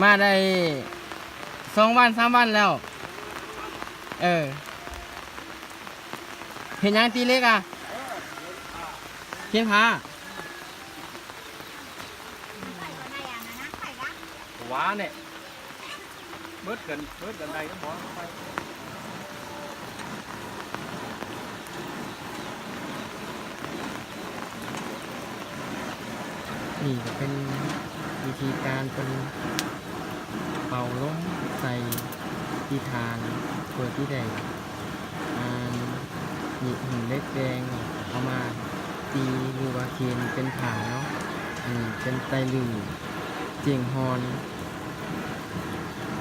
ມາໄດ້ສອງວັນສາມວັນແລ້ວ. ເອີ ເຮັດຫຍັງ? ຕີເຫຼັກອະ? ເຮັດຜ້າ. ວ່າແນ່ ເບິດກັນ ເບິດກັນໄດ້ນຳບໍ່? ນີ້ກໍເປັນວິທີການເພິ່ນເປົ່າລົມໃສ່ທີ່ຖ່ານ ເພື່ອທີ່ໄດ້ ອ່າ ຫຍິບຫີນເຫຼັກແດງ ເອົາມາຕີ ຫຼືວ່າເຂນເປັນຜ້າເນາະ. ອັນນີ້ເປັນໄຕລື ຈຽງຮອນ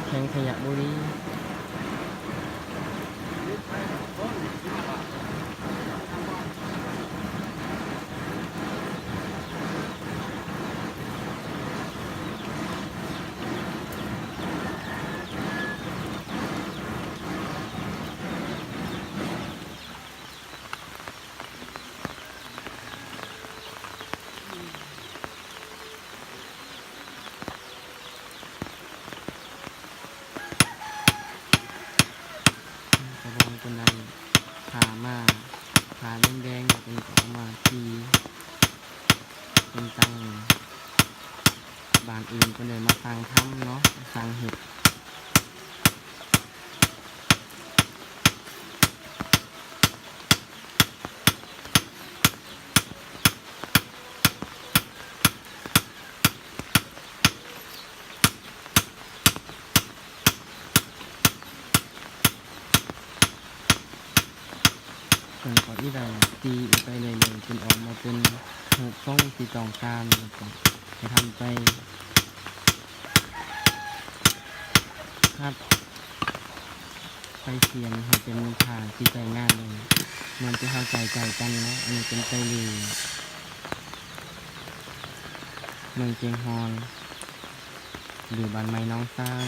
ແຂວງໄຊຍະບູລີ. ກະບອງເພິ່ນໄດ້ຜ້າມາ ຜ້າແດງໆ ເພິ່ນກໍເອົາມາຕີ ເປັນຈັ່ງ ບ້ານອື່ນເພິ່ນໄດ້ມາສ້າງທຳເນາະ ສ້າງເຮັດ. ເພິ່ນກໍອີ່ໄດ້ຕີໄປເລື້ອຍໆ ຈົນອອກມາເປັນຮູບຊົງທີ່ຕ້ອງການ ແລ້ວກໍໃຫ້ທຳໄປ ຄັດ ໄປຂຽນໃຫ້ເປັນຜ້າທີ່ໃຊ້ງານໄດ້ ເໝືອນທີ່ເຮົາໃຊ້ໃຊ້ກັນເນາະ. ອັນນີ້ເປັນໄຕລື ເມືອງຈຽງຮອນ ຫຼື ບ້ານໃໝ່ໜອງຊາງ.